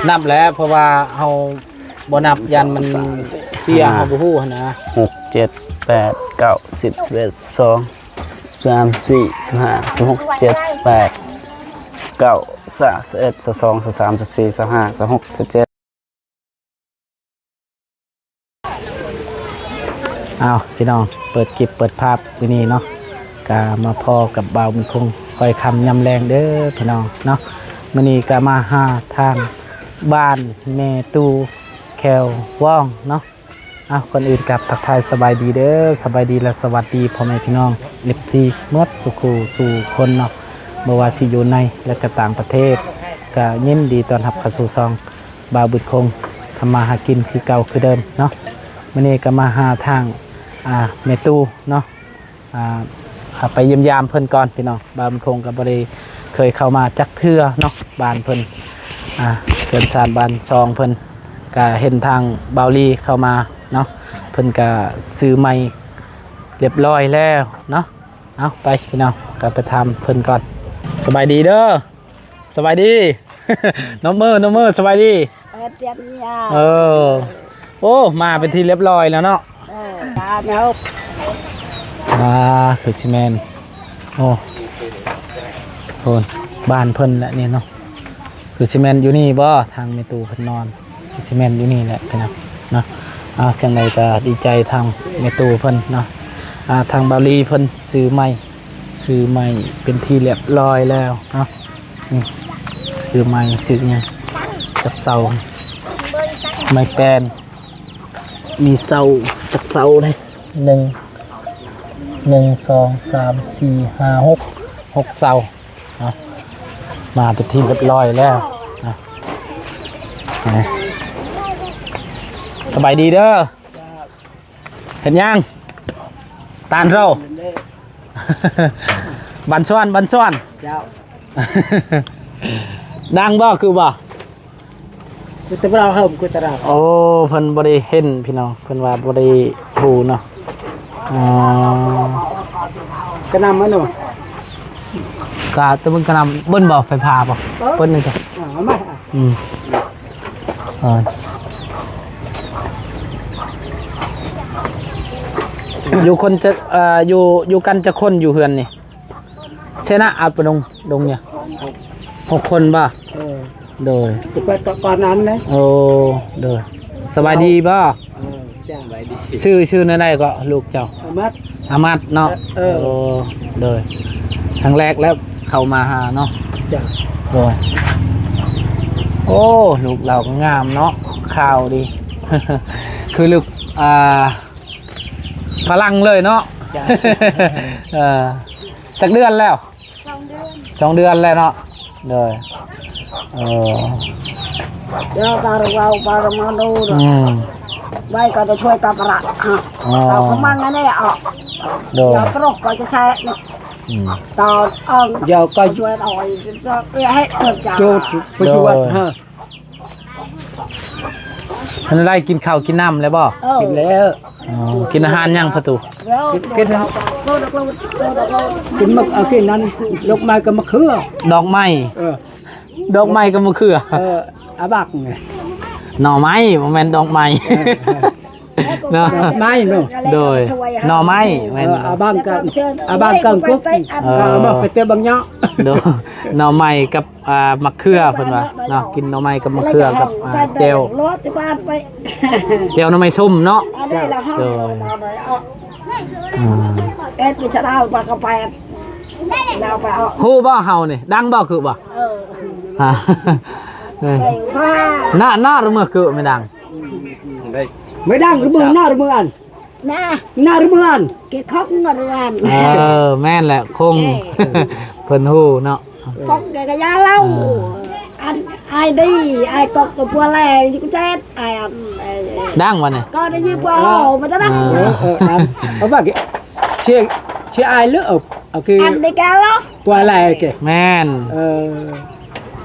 ນັບແຫຼະ ເພາະວ່າເຮົາບໍ່ນັບຢ້ານມັນເສຍ ເຮົາບໍ່ຮູ້ຫັ້ນນະ. ຫົກ ເຈັດ ແປດ ເກົ້າ ສິບ ສິບເອັດ ສິບສອງ ສິບສາມ ສິບສີ່ ສິບຫ້າ ສິບຫົກ ສິບເຈັດ ສິບແປດ ສິບເກົ້າ ຊາວ ຊາວເອັດ ຊາວສອງ ຊາວສາມ ຊາວສີ່ ຊາວຫ້າ ຊາວຫົກ ຊາວເຈັດ. ອ້າວ ພີ່ນ້ອງ ເປີດຄລິບເປີດພາບມື້ນີ້ເນາະ ກະມາພໍ້ກັບບ່າວບຸນຄົງ ຄ່ອຍຄ່ຳຍາມແລງເດີພີ່ນ້ອງເນາະ. ມື້ນີ້ກະມາຫາທາງບ້ານແມ່ຕູ້ແຄວວອງເນາະ. ອ້າວ ກ່ອນອື່ນກະທັກທາຍສະບາຍດີເດີ ສະບາຍດີ ແລະ ສະຫວັດດີພໍ່ແມ່ພີ່ນ້ອງ ເອັຟຊີ ໝົດສູ່ຄູ່ສູ່ຄົນເນາະ ບໍ່ວ່າຊິຢູ່ໃນ ແລະ ກະຕ່າງປະເທດ ກະຍິນດີຕ້ອນຮັບເຂົ້າສູ່ຊ່ອງ ບ່າວບຸນຄົງ ທຳມາຫາກິນຄືເກົ່າຄືເດີມເນາະ. ມື້ນີ້ກະມາຫາທາງ ອ່າ ແມ່ຕູ້ເນາະ ອ່າ ໄປຢ້ຽມຢາມເພິ່ນກ່ອນພີ່ນ້ອງ. ບ່າວບຸນຄົງກະບໍ່ໄດ້ເຄີຍເຂົ້າມາຈັກເທື່ອເນາະ ບ້ານເພິ່ນ ອ່າ ເຮືອນຊານບ້ານຊ່ອງເພິ່ນ ກະເຫັນທາງບ່າວລີເຂົ້າມາເນາະ ເພິ່ນກະຊື້ໃໝ່ລຽບລ້ອຍແລ້ວເນາະ. ເອົາ ໄປພີ່ນ້ອງ ກະໄປຖາມເພິ່ນກ່ອນ. ສະບາຍດີເດີ. ສະບາຍດີ ນ້ອງເມີ ນ້ອງເມີ ສະບາຍດີ. ເອີ ໂອ້ ມາເປັນທີ່ລຽບລ້ອຍແລ້ວເນາະ. ເອີ ຕາມແລ້ວ ອ່າ ຄືຊິແມ່ນ ໂອ້ ໂພນ ບ້ານເພິ່ນແຫຼະນີ້ເນາະ. ຄືຊິແມ່ນຢູ່ນີ້ບໍ່ ທາງແມ່ຕູ້ເພິ່ນນອນ? ຄືຊິແມ່ນຢູ່ນີ້ແຫຼະພີ່ນ້ອງເນາະ. ເອົາ ຈັ່ງໃດກະດີໃຈທາງແມ່ຕູ້ເພິ່ນເນາະ. ອ່າ ທາງບ່າວລີເພິ່ນຊື້ໃໝ່ ຊື້ໃໝ່ເປັນທີ່ລຽບລ້ອຍແລ້ວເນາະ. ນີ້ ຊື້ໃໝ່ ຊື້ຫຍັງ ຈັກເສົາ ໄມ້ແປ້ນ ມີເສົາ ຈັກເສົາເດ້ ໜຶ່ງ ໜຶ່ງ ສອງ ສາມ ສີ່ ຫ້າ ຫົກ ຫົກເສົາເນາະ. ມາເປັນທີ່ລຽບລ້ອຍແລ້ວເນາະ. ສະບາຍດີເດີ. ເຮັດຫຍັງ? ຕານເຮົາ ບັນຊວນ ບັນຊວນ. ເຈົ້າ ດັງບໍ່? ຄືບໍ່? ຄືແຕ່ເຮົາເຮີມ ຄືແຕ່ເຮົາ. ໂອ້ ເພິ່ນບໍ່ໄດ້ເຫັນພີ່ນ້ອງ ເພິ່ນວ່າບໍ່ໄດ້ຮູ້ເນາະ. ອໍ ກະນຳມັນເນາະ ກະຕະເບິ່ງກະນຳ ເບິ່ງບໍ່ ໄຟຟ້າບໍ່? ເອີ ເບິ່ງໜຶ່ງ. ເອົາມາ ອືມ ອ່າ ຢູ່ຄົນຈະ ອ່າ ຢູ່ ຢູ່ກັນຈັກຄົນຢູ່ເຮືອນນີ້? ເຊນະ ອັດປະດົງ ດົງເນຍ ຫົກຄົນບໍ່? ເອີ ໂດຍ ໄປກ່ອນນັ້ນນະ. ໂອ້ ໂດຍ ສະບາຍດີບໍ່? ເອີ ຈ້າ ສະບາຍດີ. ຊື່ ຊື່ແນວໃດເກາະ ລູກເຈົ້າ? ອາມັດ ອາມັດເນາະ. ເອີ ໂອ້ ໂດຍ ຄັ້ງແລກແລ້ວເຂົ້າມາຫາເນາະ. ຈ້າ ໂດຍ ໂອ້ ລູກລາວກໍງາມເນາະ ຂາວດີ ຄືລູກ ອ່າ ຝຣັ່ງເລີຍເນາະ. ຈ້າ ເອີ ຈັກເດືອນແລ້ວ? ສອງເດືອນ ສອງເດືອນແລ້ວເນາະ. ໂດຍ ເອີ ເຈົ້າກະເວົ້າປາລະມາໂນ ອືມ ໄວ້ກໍຈະຊ່ວຍກັບລະ ເອົາຂອງມັນນັ້ນແຫຼະອອກ. ໂດຍ ຢ່າໂປຣກໍຈະແຊະເນາະ. ອືມ ຕອນອອກ ເຈົ້າກໍຊ່ວຍເອົາ ເອີ ໃຫ້ເພິ່ນຈ້າ ໂຈດປະໂຫຍດ ໂດຍ ຮະ. ເພິ່ນໄດ້ກິນເຂົ້າກິນນ້ຳແລ້ວບໍ່? ເອີ ກິນແລ້ວ. ອໍ ກິນອາຫານຫຍັງ ປະຕູ? ກິນ ກິນ ກິນໝາກ ເອົາກິນນັ້ນ ດອກໄມ້ກັບໝາກເຂືອ. ດອກໄມ້? ເອີ ດອກໄມ້ກັບໝາກເຂືອ. ເອີ ອາບັກນີ້ ໜໍ່ໄມ້ ບໍ່ແມ່ນດອກໄມ້. ເອີ ເນາະ ດອກໄມ້ເນາະ. ໂດຍ ໜໍ່ໄມ້ແມ່ນ. ເອີ ອາບັກກັບ ອາບັກກັບກຸກ ເອີ ເອົາມາໄປແຕ່ບາງເຍາະ. ໂດຍ ໜໍ່ໄມ້ກັບ ອ່າ ໝາກເຂືອເພິ່ນວ່າເນາະ ກິນໜໍ່ໄມ້ກັບໝາກເຂືອກັບ ອ່າ ແຈ່ວ ແຈ່ວໜໍ່ໄມ້ສົ້ມເນາະ. ໂດຍ ອືມ ເອັດໄປຊະດາວປາກະແປດ ດາວໄປອອກ. ຮູ້ບໍ່ເຮົານີ້ ດັງບໍ່? ຄືບໍ່? ເອີ ຮະ ເອີ ໜ້າ ໜ້າລະເມືອຄືແມ່ນດັງ ໄດ້ ແມ່ນດັງລະເມືອ ໜ້າລະເມືອອັນ ນະ ນະເຣວານ ເກຄອກເງິນເຣວານ. ເອີ ແມ່ນແຫຼະ ຄົງ ເອີ ເພິ່ນຮູ້ເນາະ. ເອີ ຄອກກະ ກະຢ່າເລົ່າ ເອີ ອັນ ອ້າຍດີ ອ້າຍກອກກະປົວແລຢູ່ກະເຈັດ ອ້າຍ ອັນ ດັງວະນີ້ ກໍໄດ້ຍິນປົວໂຫ ມັນຈະດັງ. ເອີ ເອີ ເອີ ອັນ ເອົາວ່າເຊ ເຊອ້າຍເລີ ເອົາ ເອົາເກ ອັນໄດ້ແກ່ລະ ປົວແລເກ ແມ່ນ. ເອີ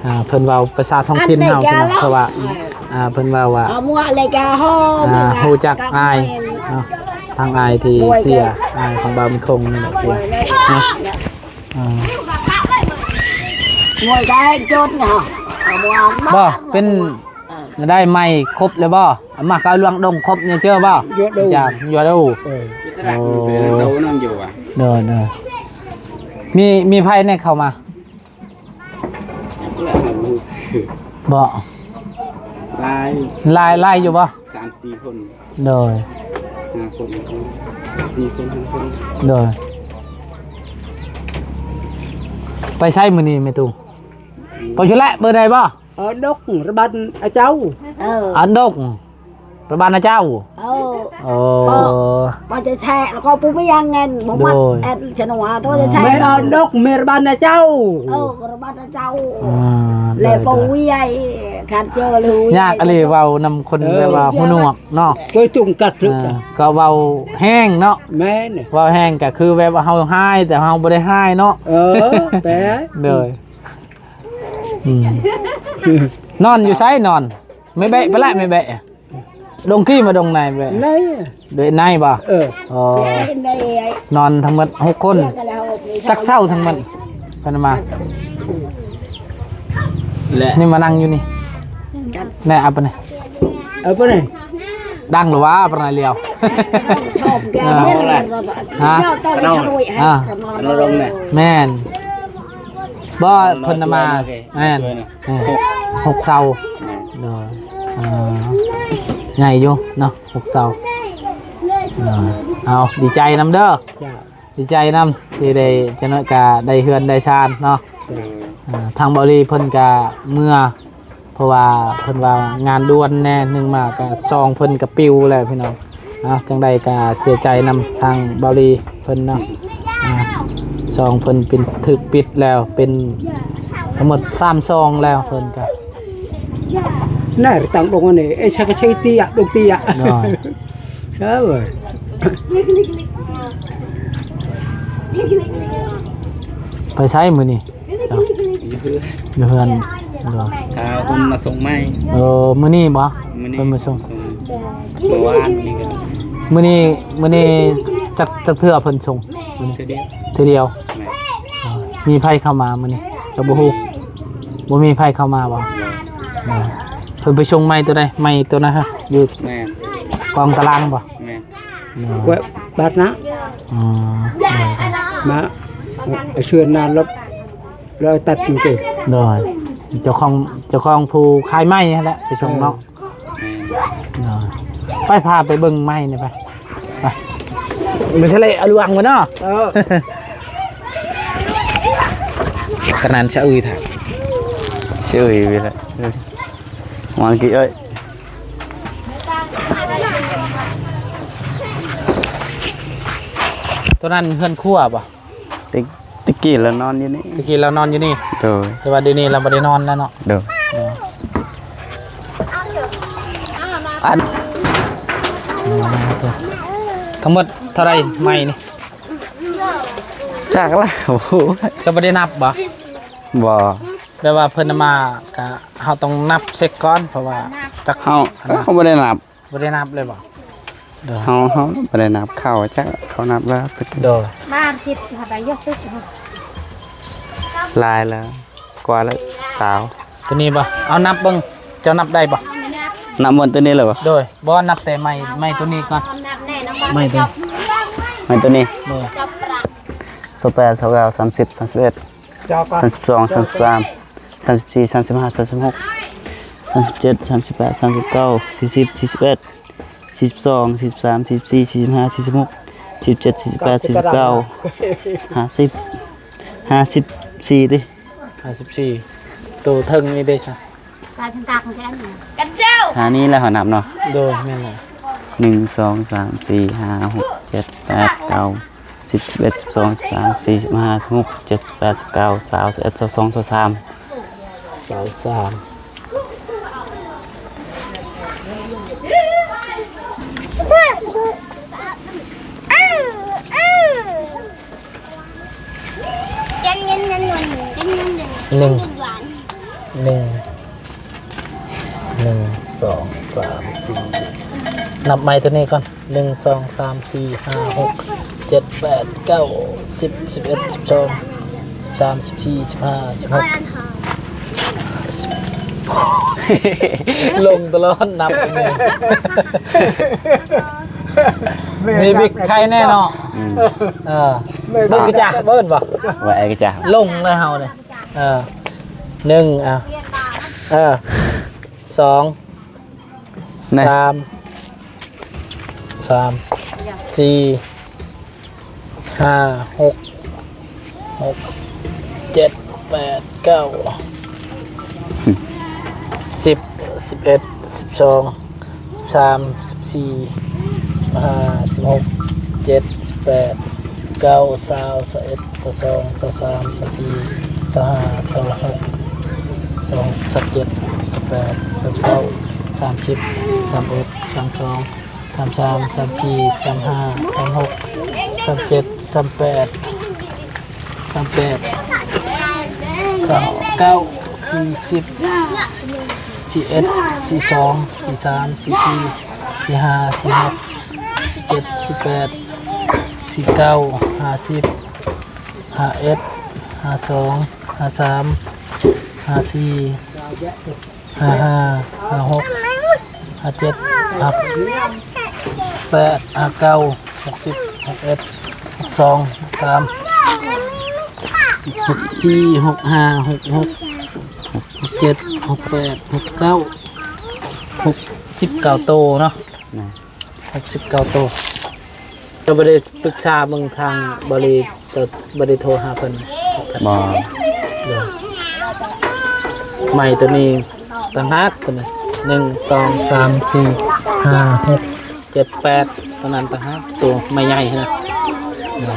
ອ່າ ເພິ່ນເວົ້າພາສາທ້ອງຖິ່ນເຮົາ ເພາະວ່າ ອ່າ ເພິ່ນເວົ້າວ່າ ອ່າ ຮູ້ຈັກອ້າຍເນາະ ທາງອ້າຍທີ່ເສຍ ອ້າຍຂອງບ່າວບຸນຄົງນີ້ແຫຼະເສຍເນາະ. ອ່າ ງວຍໄດ້ຈົນເນາະ ບໍ່ ເປັນ ເອີ ໄດ້ໄມ້ຄົບແລ້ວບໍ່? ມາເຂົ້າລວງດົງຄົບນີ້ເຈີບໍ່? ຢູ່ດົງ ຈາກຢູ່ດົງ ເອີ ໂອ້ ໂດຍ ໂດຍ ມີ ມີໃຜແດ່ເຂົ້າມາ? ບໍ່ ຫຼາຍ ຫຼາຍ ຫຼາຍຢູ່ບໍ່? ສາມສີ່ຄົນ ໂດຍ ຫ້າຄົນ ສີ່ຄົນ ຫ້າຄົນ ໂດຍ ໄປໃສມື້ນີ້ແມ່ຕູ້? ໄປຊຸແລະ ເບີໃດບໍ່? ເອີ ດົກ ລະບານອາເຈົ້າ ເອີ ອັນດົກ ລະບານອາເຈົ້າ ເອີ ໂອ້ ເອີ ວ່າຈະແຊະ ແລ້ວກໍປູມີຫຍັງເງິນ ບໍ່ມັດ ໂດຍ ແອດຊະນະວາ ໂຕຈະແຊະ ແມ່ນອັນດົກ ແມ່ນລະບານອາເຈົ້າ ເອີ ລະບານອາເຈົ້າ ອ່າ ແລ້ວ ໂດຍ ໂດຍ ປູວິໄອ ຄັນເຈີ ຍາກອີ່ຫຼີ ເວົ້ານຳຄົນ ເອີ ແບບວ່າຫູໜວກເນາະ ໂດຍ ຈຸງກັດ ອ່າ ກໍເວົ້າແຮງເນາະ ແມ່ນ ເວົ້າແຮງກໍຄືແບບວ່າເຮົາຮ້າຍ ແຕ່ເຮົາບໍ່ໄດ້ຮ້າຍເນາະ ເອີ ແປ ໂດຍ ອືມ ນອນຢູ່ໃສ? ນອນ ແມ່ແບະ ໄປລະ ແມ່ແບະ ດົງກີ້ມາດົງໃນແບະ ໃນ ໂດຍໃນບໍ່? ເອີ ອໍ ນອນທັງໝົດຫົກຄົນ ຈັກເຊົ້າທັງໝົດ ເພິ່ນມາ ແລະ ນີ້ມານັ່ງຢູ່ນີ້ ແມ່ເອົາໄປນີ້ ເອົາໄປນີ້ ດັງຫຼືວ່າປານໃດລຽວ ຮະ ອາ ອັນນັ້ນລົງແມ່ ແມ່ນ ບໍ່ ເພິ່ນນຳມາ ແມ່ນ ເອີ ຫົກເສົາ ແມ່ນ ໂດຍ ອ່າ ໃຫຍ່ຢູ່ເນາະ ຫົກເສົາ ອ່າ ເອົາ ດີໃຈນຳເດີ ເຈົ້າ ດີໃຈນຳ ທີ່ໄດ້ ຈັກໜ້ອຍກະໄດ້ເຮືອນໄດ້ຊານເນາະ ເຈົ້າ ອ່າ ທາງເບົາຫຼີເພິ່ນກະເມືອ ເພາະວ່າເພິ່ນວ່າງານດ່ວນແດ່ ໜຶ່ງມາກະສອງເພິ່ນກະປິວແລ້ວພີ່ນ້ອງ ອ່າ ຈັ່ງໃດກະເສຍໃຈນຳທາງເບົາຫຼີເພິ່ນເນາະ ອ່າ ສອງເພິ່ນປິດ ຖືກປິດແລ້ວ ເປັນທັງໝົດສາມຊ່ອງແລ້ວ ເພິ່ນກະ ນາຍຕັ້ງດົງອັນນີ້ ເອຊະກະໄຊເຕຍ ດົງເຕຍ ໂດຍ ເອີ ໄປໃສມື້ນີ້? ເຈົ້າ ຢູ່ເຮືອນ ຢູ່ເຮືອນ ໂດຍ ຖ້າເພິ່ນມາສົ່ງໄມ້ ເອີ ມື້ນີ້ບໍ່? ມື້ນີ້ ເພິ່ນມາສົ່ງ ເມື່ອວານນີ້ກໍ ມື້ນີ້ ມື້ນີ້ຈັກ ຈັກເທື່ອເພິ່ນສົ່ງ? ມື້ນີ້ ເທື່ອດຽວ ເທື່ອດຽວ ແມ່ນ ເອີ ມີໃຜເຂົ້າມາມື້ນີ້ ກໍບໍ່ຮູ້ ບໍ່ມີໃຜເຂົ້າມາບໍ່? ບໍ່ ເອີ ເພິ່ນໄປສົ່ງໄມ້ໂຕໃດ? ໄມ້ໂຕນັ້ນຮະ ຢູ່ ແມ່ນ ກອງຕາລາງບໍ່? ແມ່ນ ໂດຍ ກວຍບາດນະ ອໍ ໂດຍ ມາເຊື່ອນາລົດ ແລ້ວຕັດມັນເກ ໂດຍ ເຈົ້າຂອງ ເຈົ້າຂອງຜູ້ຂາຍໄມ້ຫັ້ນແຫຼະ ໄປສົ່ງເນາະ ເອີ ໂດຍ ໄປພາໄປເບິ່ງໄມ້ນີ້ໄປ ໄປ ມັນສະເລະອະລວງໄວ້ເນາະ ເອີ ກະນັ້ນສະອຶຍທ່າ ສະອຶຍເວລາ ເອີ ວາງກີ້ເອີຍ ໂຕນັ້ນເຮືອນຄົວບໍ່? ແຕ່ ແຕ່ກີ້ລາວນອນຢູ່ນີ້ ແຕ່ກີ້ລາວນອນຢູ່ນີ້ ໂດຍ ແຕ່ວ່າດຽວນີ້ລາວບໍ່ໄດ້ນອນແລ້ວເນາະ ໂດຍ ເອີ ອັນ ທັງໝົດເທົ່າໃດໄມ້ນີ້? ຈັກລະ ໂອ້ໂຫ ເຈົ້າບໍ່ໄດ້ນັບບໍ່? ບໍ່ ແບບວ່າເພິ່ນນຳມາກະ ເຮົາຕ້ອງນັບເຊັກກ່ອນ ເພາະວ່າຈັກ ເຮົາ ອັນນັ້ນ ເຮົາບໍ່ໄດ້ນັບ ບໍ່ໄດ້ນັບເລີຍບໍ່? ໂດຍ ເຮົາ ເຮົາບໍ່ໄດ້ນັບເຂົ້າ ຈັກເຂົານັບແລ້ວຈັກ ໂດຍ ບາດສິບຫາໄປຍົກຕຶກ ຫຼາຍແລ້ວ ກວ່າແລ້ວ ຊາວ ໂຕນີ້ບໍ່? ເອົານັບເບິ່ງ ເຈົ້ານັບໄດ້ບໍ່? ນັບໝົດໂຕນີ້ເລີຍບໍ່? ໂດຍ ບໍ່ ນັບແຕ່ໄມ້ ໄມ້ໂຕນີ້ກ່ອນ ໄມ້ໂຕ ໄມ້ໂຕນີ້ ໂດຍ ຊາວແປດ ຊາວເກົ້າ ສາມສິບ ສາມສິບເອັດ ສາມສິບສອງ ສາມສິບສາມ ສາມສິບສີ່ ສາມສິບຫ້າ ສາມສິບຫົກ ສາມສິບເຈັດ ສາມສິບແປດ ສາມສິບເກົ້າ ສີ່ສິບ ສີ່ສິບເອັດ ສີ່ສິບສອງ ສີ່ສິບສາມ ສີ່ສິບສີ່ ສີ່ສິບຫ້າ ສີ່ສິບຫົກ ສີ່ສິບເຈັດ ສີ່ສິບແປດ ສີ່ສິບເກົ້າ ຫ້າສິບ ຫ້າສິບສີ່ຕິ ຫ້າສິບສີ່ ໂຕເທິງນີ້ເດ້ຊະ ກາຍສັງກັດແມ່ນ ຫານີ້ແຫຼະເຮົານັບເນາະ ໂດຍ ແມ່ນແຫຼະ ໜຶ່ງ ສອງ ສາມ ສີ່ ຫ້າ ຫົກ ເຈັດ ແປດ ເກົ້າ ສິບ ສິບເອັດ ສິບສອງ ສິບສາມ ສິບສີ່ ສິບຫ້າ ສິບຫົກ ສິບເຈັດ ສິບແປດ ສິບເກົ້າ ຊາວ ຊາວເອັດ ຊາວສອງ ຊາວສາມ ຊາວສາມ ໜຶ່ງ ໜຶ່ງ ໜຶ່ງ ສອງ ສາມ ສີ່ ນັບໄມ້ໂຕນີ້ກ່ອນ ໜຶ່ງ ສອງ ສາມ ສີ່ ຫ້າ ຫົກ ເຈັດ ແປດ ເກົ້າ ສິບ ສິບເອັດ ສິບສອງ ສິບສາມ ສິບສີ່ ສິບຫ້າ ສິບຫົກ ລົງຕະຫຼອດນັບນີ້ ມີວິກໄຄແນ່ເນາະ. ອືມ ເອີ ເບິ່ງກະຈາກເບິ່ງບໍ່ ວ່າໄອ້ກະຈາກ ລົງແລ້ວເຮົານີ້. ເອີ ໜຶ່ງ ອ່ະ ເອີ ສອງ ນະ ສາມ ສາມ ສີ່ ຫ້າ ຫົກ ຫົກ ເຈັດ ແປດ ເກົ້າ ສິບ ສິບເອັດ ສິບສອງ ສິບສາມ ສິບສີ່ ສິບຫ້າ ສິບຫົກ ສິບເຈັດ ສິບແປດ ສິບເກົ້າ ຊາວ ຊາວເອັດ ຊາວສອງ ຊາວສາມ ຊາວສີ່ ຊາວຫ້າ ຊາວຫົກ ຊາວເຈັດ ຊາວແປດ ຊາວເກົ້າ ສາມສິບ ສາມເອັດ ສາມສອງ ສາມສາມ ສາມສີ່ ສາມຫ້າ ສາມຫົກ ສາມເຈັດ ສາມແປດ ສາມແປດ ສາມເກົ້າ ສີ່ສິບ ສີ່ເອັດ ສີ່ສອງ ສີ່ສາມ ສີ່ສີ່ ສີ່ຫ້າ ສີ່ຫົກ ສີ່ເຈັດ ສີ່ແປດ ສີ່ເກົ້າ ຫ້າສິບ ຫ້າເອັດ ຫ້າສອງ ຫ້າສາມ ຫ້າສີ່ ຫ້າຫ້າ ຫ້າຫົກ ຫ້າເຈັດ ຫ້າແປດ ຫ້າເກົ້າ ຫົກສິບ ຫົກເອັດ ຫົກສອງ ຫົກສາມ ຫົກສີ່ ຫົກຫ້າ ຫົກຫົກ ຫົກເຈັດ ຫົກແປດ ຫົກເກົ້າ ຫົກສິບເກົ້າໂຕເນາະ. ນະ ຫົກສິບເກົ້າໂຕ. ເຈົ້າບໍ່ໄດ້ປຶກສາເບິ່ງທາງບໍລິ ເຈົ້າບໍ່ໄດ້ໂທຫາເພິ່ນ? ບໍ່. ເອີ ໄມ້ໂຕນີ້ຕ່າງຫາກ ໂຕນີ້ ໜຶ່ງ ສອງ ສາມ ສີ່ ຫ້າ ຫົກ ເຈັດ ແປດ ໂຕນັ້ນຕ່າງຫາກ ໂຕໄມ້ໃຫຍ່ຫັ້ນນະ. ເອີ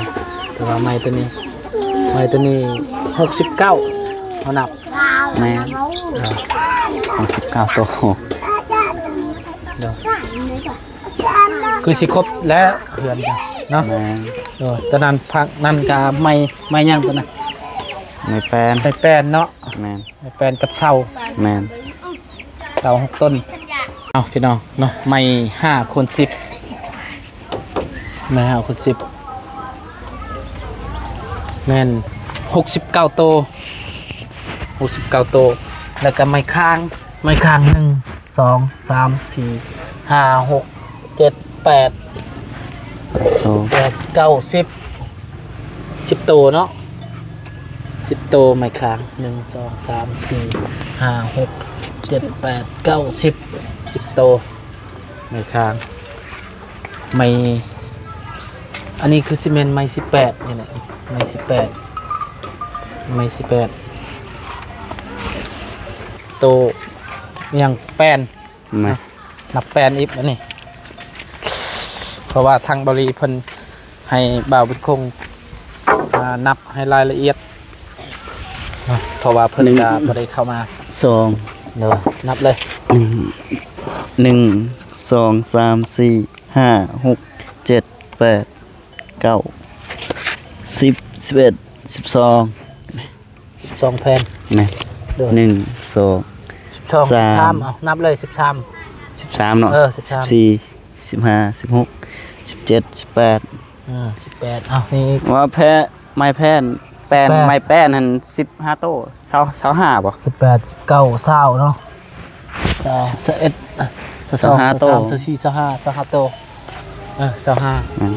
ແຕ່ວ່າໄມ້ໂຕນີ້ ໄມ້ໂຕນີ້ ຫົກສິບເກົ້າ ເຮົານັບ. ແມ່ນ ເອີ ຫົກສິບເກົ້າໂຕ. ເອີ ຄືຊິຄົບແລ້ວເຮືອນເນາະ. ແມ່ນ ເອີ ຕອນນັ້ນພັກນັ້ນກະໄມ້ ໄມ້ຫຍັງໂຕນັ້ນ? ໄມ້ແປ້ນ ໄມ້ແປ້ນເນາະ. ແມ່ນ ໄມ້ແປ້ນກັບເສົາ. ແມ່ນ ເສົາຫົກຕົ້ນ. ເອົາ ພີ່ນ້ອງເນາະ ໄມ້ຫ້າຄູນສິບ ໄມ້ຫ້າຄູນສິບ ແມ່ນຫົກສິບເກົ້າໂຕ ຫົກສິບເກົ້າໂຕ. ແລ້ວກະໄມ້ຄ້າງ ໄມ້ຄ້າງ ໜຶ່ງ ສອງ ສາມ ສີ່ ຫ້າ ຫົກ ເຈັດ ແປດ ໂຕ ແປດ ເກົ້າ ສິບ ສິບໂຕເນາະ ສິບໂຕໄມ້ຄ້າງ ໜຶ່ງ ສອງ ສາມ ສີ່ ຫ້າ ຫົກ ເຈັດ ແປດ ເກົ້າ ສິບ ສິບໂຕໄມ້ຄ້າງ. ໄມ້ ອັນນີ້ຄືຊິແມ່ນໄມ້ສິບແປດນີ້ແຫຼະ ໄມ້ສິບແປດ ໄມ້ສິບແປດໂຕ. ຫຍັງແປ້ນ ແມ່ນ ນັບແປ້ນອີກອັນນີ້ ເພາະວ່າທາງບໍລິເພິ່ນໃຫ້ບ່າວບຸນຄົງ ອ່າ ນັບໃຫ້ລາຍລະອຽດເນາະ ເພາະວ່າເພິ່ນກະບໍ່ໄດ້ເຂົ້າມາ. ສອງ ເດີ ນັບເລີຍ ໜຶ່ງ ໜຶ່ງ ສອງ ສາມ ສີ່ ຫ້າ ຫົກ ເຈັດ ແປດ ເກົ້າ ສິບ ສິບເອັດ ສິບສອງ ສິບສອງແຜ່ນ. ແມ່ນ ໂດຍ ໜຶ່ງ ສອງ ສິບສອງ ສາມ ສິບສາມ ເອົາ ນັບເລີຍ ສິບສາມ ສິບສາມເນາະ. ເອີ ສິບສາມ ສິບສີ່ ສິບຫ້າ ສິບຫົກ ສິບເຈັດ ສິບແປດ ເອີ ສິບແປດ. ເອົາ ນີ້ວ່າແຜ່ນ ໄມ້ແຜ່ນ ແປ້ນ ແປ້ນ ໄມ້ແປ້ນຫັ້ນ ສິບຫ້າໂຕ ຊາວ ຊາວຫ້າບໍ່? ສິບແປດ ສິບເກົ້າ ຊາວເນາະ ຊາວ ຊາວເອັດ ຊາວສອງ ຊາວຫ້າໂຕ ຊາວສາມ ຊາວສີ່ ຊາວຫ້າ ຊາວຫ້າໂຕ. ເອີ ຊາວຫ້າ. ແມ່ນ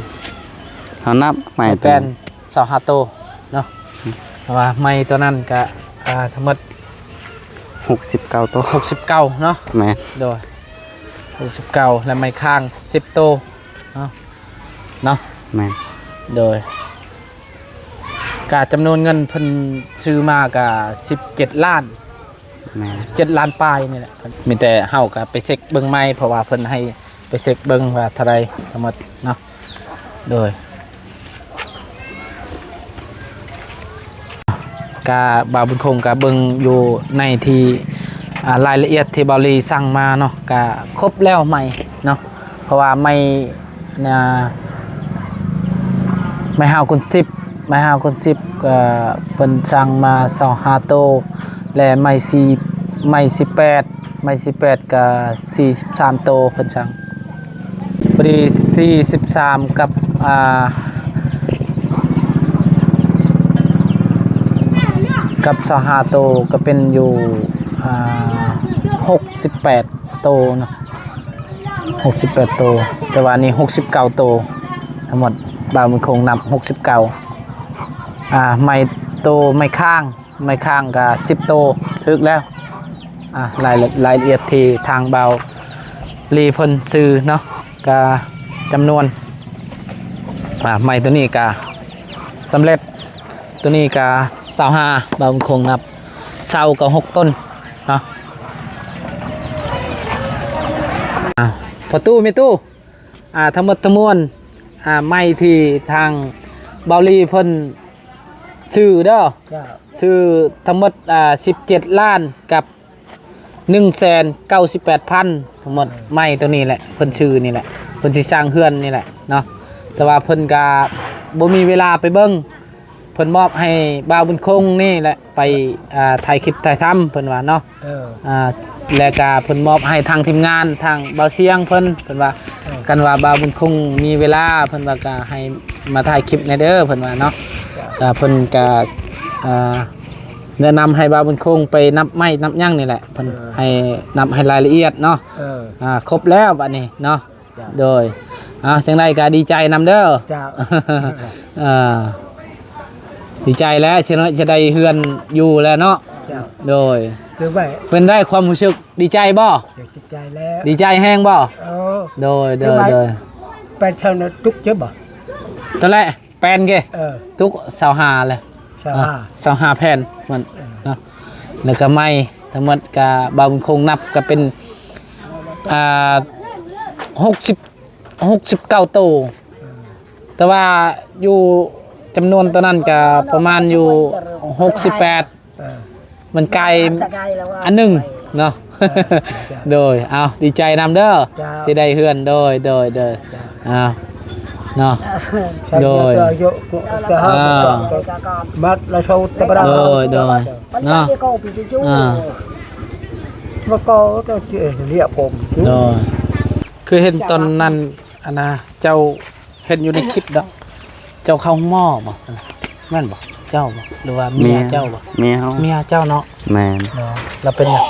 ເຮົານັບໄມ້ ໄມ້ແປ້ນ ຊາວຫ້າໂຕເນາະ ເພາະວ່າໄມ້ໂຕນັ້ນກະ ອ່າ ທັງໝົດ ຫົກສິບເກົ້າໂຕ ຫົກສິບເກົ້າເນາະ. ແມ່ນ ໂດຍ ຫົກສິບເກົ້າ ແລະ ໄມ້ຄ້າງ ສິບໂຕເນາະ ເນາະ. ແມ່ນ ໂດຍ ກະຈຳນວນເງິນເພິ່ນຊື້ມາກະ ສິບເຈັດລ້ານ. ແມ່ນ ສິບເຈັດລ້ານປາຍນີ້ແຫຼະ. ມີແຕ່ເຮົາກະໄປເຊັກເບິ່ງໃໝ່ ເພາະວ່າເພິ່ນໃຫ້ ໄປເຊັກເບິ່ງວ່າເທົ່າໃດທັງໝົດເນາະ. ໂດຍ ກະບ່າວບຸນຄົງກະເບິ່ງຢູ່ໃນທີ່ ອ່າ ລາຍລະອຽດທີ່ບ່າວລີສັ່ງມາເນາະ ກະຄົບແລ້ວໄມ້ເນາະ ເພາະວ່າໄມ້ ນະ ໄມ້ຫ້າຄູນສິບ ໄມ້ຫ້າຄູນສິບ ກະເພິ່ນສັ່ງມາຊາວຫ້າໂຕ ແລະ ໄມ້ສີ່ ໄມ້ສິບແປດ ໄມ້ສິບແປດກະສີ່ສິບສາມໂຕເພິ່ນສັ່ງ. ພໍດີສີ່ສິບສາມກັບ ອ່າ ກັບຊາວຫ້າໂຕກະເປັນຢູ່ ອ່າ ສິບແປດໂຕເນາະ ຫົກສິບແປດໂຕ ແຕ່ວ່ານີ້ຫົກສິບເກົ້າໂຕ ທັງໝົດບ່າວບຸນຄົງນັບຫົກສິບເກົ້າ ອ່າ ໄມ້ໂຕ ໄມ້ຄ້າງ ໄມ້ຄ້າງກະສິບໂຕ ຖືກແລ້ວ ອ່າ ລາຍລະ ລາຍລະອຽດທີ່ທາງບ່າວລີເພິ່ນຊື້ເນາະ ກະຈຳນວນ ອ່າ ໄມ້ໂຕນີ້ກະສຳເລັດ ໂຕນີ້ກະຊາວຫ້າ ບ່າວບຸນຄົງນັບ ເສົາກະຫົກຕົ້ນເນາະ ອ່າ ພໍ່ຕູ້ແມ່ຕູ້ ອ່າ ທັງໝົດທັງມວນ ອ່າ ໄມ້ທີ່ທາງບ່າວລີເພິ່ນຊື້ເດີ ເຈົ້າ ຊື້ທັງໝົດ ອ່າ ສິບເຈັດລ້ານກັບໜຶ່ງແສນເກົ້າສິບແປດພັນ ທັງໝົດ ເອີ ໄມ້ໂຕນີ້ແຫຼະ ເພິ່ນຊື້ນີ້ແຫຼະ ເພິ່ນຊິສ້າງເຮືອນນີ້ແຫຼະເນາະ ແຕ່ວ່າເພິ່ນກະບໍ່ມີເວລາໄປເບິ່ງ ເພິ່ນມອບໃຫ້ບ່າວບຸນຄົງນີ້ແຫຼະ ໄປ ອ່າ ຖ່າຍຄລິບຖ່າຍທຳ ເພິ່ນວ່າເນາະ ເອີ ອ່າ ແລະກະເພິ່ນມອບໃຫ້ທາງທີມງານ ທາງບ່າວຊຽງເພິ່ນ ເພິ່ນວ່າ ເອີ ຄັນວ່າບ່າວບຸນຄົງມີເວລາ ເພິ່ນວ່າກະໃຫ້ມາຖ່າຍຄລິບແດ່ເດີ ເພິ່ນວ່າເນາະ ເຈົ້າ ກະເພິ່ນກະ ອ່າ ແນະນຳໃຫ້ບ່າວບຸນຄົງໄປນັບໄມ້ນັບຫຍັງນີ້ແຫຼະ ເພິ່ນ ເອີ ໃຫ້ນັບໃຫ້ລາຍລະອຽດເນາະ ເອີ ອ່າ ຄົບແລ້ວບາດນີ້ເນາະ ເຈົ້າ ໂດຍ ເອົາ ຈັ່ງໃດກະດີໃຈນຳເດີ ເຈົ້າ ເອີ ດີໃຈແລ້ວ ຊິເນາະ ຈະໄດ້ເຮືອນຢູ່ແລ້ວເນາະ ເຈົ້າ ໂດຍ ຄືໄວ້ ເປັນໄດ້ຄວາມຮູ້ສຶກດີໃຈບໍ່? ດີໃຈແລ້ວ ດີໃຈແຮງບໍ່? ເອີ ໂດຍ ໂດຍ ຄືໄວ້ ໂດຍ ແປນເຊົານະ ຕຸກເຈັບບໍ່? ຕອນແລກ ແປນເກ ເອີ ຕຸກຊາວຫ້າແຫຼະ ຊາວຫ້າ ອ່າ ຊາວຫ້າແຜ່ນມັນ ເອີ ເນາະ ແລ້ວກະໄມ້ທັງໝົດກະບ່າວບຸນຄົງນັບກະເປັນ ອ່າ ຫົກສິບ ຫົກສິບເກົ້າໂຕ ເອີ ແຕ່ວ່າຢູ່ຈຳນວນໂຕນັ້ນກະປະມານຢູ່ຫົກສິບແປດ ເອີ ມັນກາຍອັນໜຶ່ງເນາະ ເອີ ໂດຍ ເອົາ ດີໃຈນຳເດີ ເຈົ້າ ທີ່ໄດ້ເຮືອນ ໂດຍ ໂດຍ ໂດຍ ເຈົ້າ ເອົາ ເນາະ ໂດຍ ມັດລະໂຊດຕະບະດາ ໂດຍ ໂດຍ ເນາະ ອ່າ ໂດຍ ຄືເຫັນຕອນນັ້ນ ອັນນ່າ ເຈົ້າ ເຫັນຢູ່ໃນຄລິບດອກ ເຈົ້າເຂົ້າໂຮງໝໍບໍ່? ແມ່ນບໍ່? ເຈົ້າບໍ່? ຫຼືວ່າເມຍເຈົ້າບໍ່? ເມຍເຮົາ ເມຍເຈົ້າເນາະ ແມ່ນ ເນາະ ລາວເປັນຫຍັງ?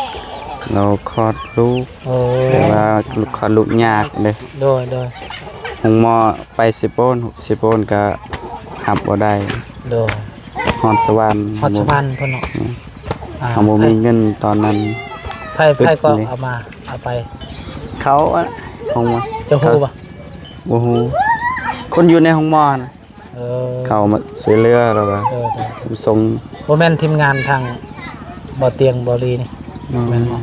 ລາວຄອດລູກ ໂອ້ ແຕ່ວ່າຄອດລູກຍາກເດ້ ໂດຍ ໂດຍ ໂຮງໝໍໄປເຊໂປນ ເຊໂປນກະຮັບບໍ່ໄດ້ ໂດຍ ຮອດສະຫວັນ ຮອດສະຫວັນພຸ້ນເນາະ ອືມ ອ່າ ເຮົາບໍ່ມີເງິນຕອນນັ້ນ ໃຜ ໃຜກໍເອົາມາ ເອົາໄປ ເຂົາອະ ໂຮງໝໍ ເຈົ້າຮູ້ບໍ່? ບໍ່ຮູ້ ຄົນຢູ່ໃນໂຮງໝໍນະ ເອີ ເຂົາມາຊ່ວຍເຫຼືອແລ້ວວ່າ ເອີ ເອີ ສົ່ງ ບໍ່ແມ່ນທີມງານທາງບໍ່ຕຽງບໍ່ລີນີ້ ອືມ ແມ່ນບໍ່?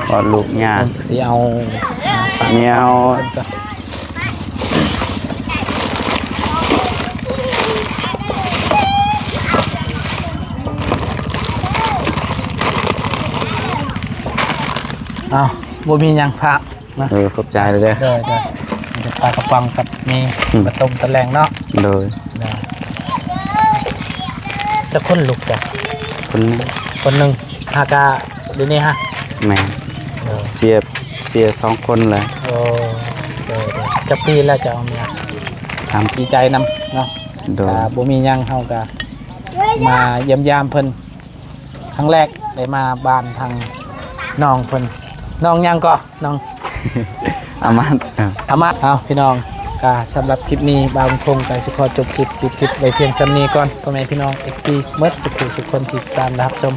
ຄອດລູກຍາກ ຊິເອົາ ເມຍເຮົາ ເອົາ ບໍ່ມີຫຍັງພະ ນະ ເອີ ຂອບໃຈເດີ ໂດຍ ໂດຍ ເປັນປາກະປ໋ອງກັບມີ ອືມ ມາຕົ້ມຕອນແລງເນາະ ໂດຍ ໂດຍ ຈັກຄົນລູກເຈົ້າ? ຄົນໜຶ່ງ ຄົນໜຶ່ງ ຫາກະ ດຽວນີ້ຫະ ແມ່ນ ໂດຍ ເສຍ ເສຍສອງຄົນແລ້ວ ໂອ້ ໂດຍ ໂດຍ ຈັກປີແລ້ວເຈົ້າເອົາເມຍ? ສາມ ດີໃຈນຳເນາະ ໂດຍ ກະບໍ່ມີຫຍັງ ເຮົາກະມາຢ້ຽມຢາມເພິ່ນ ຄັ້ງແລກໄດ້ມາບ້ານທາງນ້ອງເພິ່ນ ນ້ອງຫຍັງເກາະ? ນ້ອງ ອາມາດ ອາມາດ ເອົາ ພີ່ນ້ອງ ກະສຳລັບຄລິບນີ້ ບ່າວບຸນຄົງກະຊິຂໍຈົບຄລິບ ປິດຄລິບໄວ້ພຽງສ່ຳນີ້ກ່ອນ ພໍ່ແມ່ພີ່ນ້ອງ ເອັຟຊີ ໝົດທຸກຜູ້ທຸກຄົນທີ່ຕິດຕາມ ແລະ ຮັບຊົມ